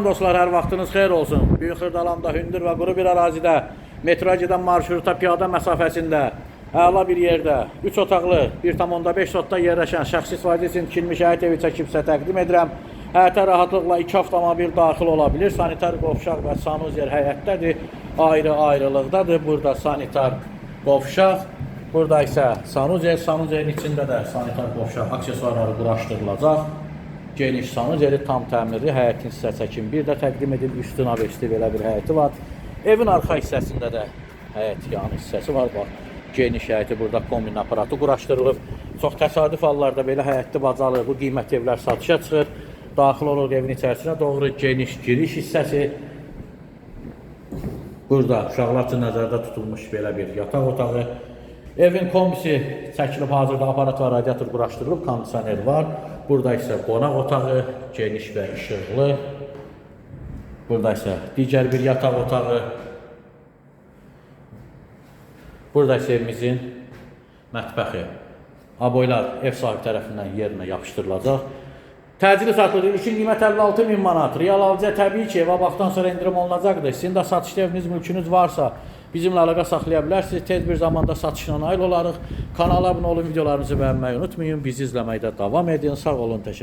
Dostlar, hər vaxtınız xeyir olsun. Böyük Xırdalanda hündür və quru bir ərazidə, metroya gedən marşruta piyada məsafəsində, əla bir yerdə, 3 otaqlı, 1,5 sotda yerləşən şəxsi istifadə üçün tikilmiş həyət evi çəkib sizə təqdim edirəm. Həyətə rahatlıqla 2 avtomobil daxil ola bilir. Sanitar qovşaq və sanuzer həyətdədir. Ayrı-ayrılıqdadır. Burada sanitar qovşaq, burada isə sanuzer, sanuzerin içində də sanitar qovşaq aksesuarları quraşdırılacaq. Geniş sanuzeri tam təmirli, həyətin sizə çəkim. Bir də təqdim edim, üstü navesli belə bir həyəti var. Evin arxa hissəsində də həyət yanı hissəsi var. Bax, geniş həyəti, burada kombin aparatı quraşdırılıb. Çox təsadüf hallarda belə həyətli bacalı bu qiymətli evlər satışa çıxır. Daxil oluruq evin içərisinə doğru, geniş giriş hissəsi. Burada uşaqlar üçün nəzərdə tutulmuş belə bir yataq otağı. Evin kombisi çəkilib, hazırda aparat və radiator quraşdırılıb, kondisioner var. Burada isə qonaq otağı, geniş və işıqlı. Burada isə digər bir yataq otağı. Burada isə evimizin mətbəxi. Aboylar ev sahibi tərəfindən yerinə yapışdırılacaq. Təcili satılır. İlkin qiymət 56 min manat. Real alıcıya təbii ki, evə baxdan sonra endirim olunacaqdır. Sizin də satışda eviniz, mülkünüz varsa bizimlə əlaqə saxlaya bilərsiniz. Tez bir zamanda satışla nail olarıq. Kanala abunə olun, videolarımızı bəyənməyi unutmayın. Bizi izləməkdə davam edin. Sağ olun, təşəkkür.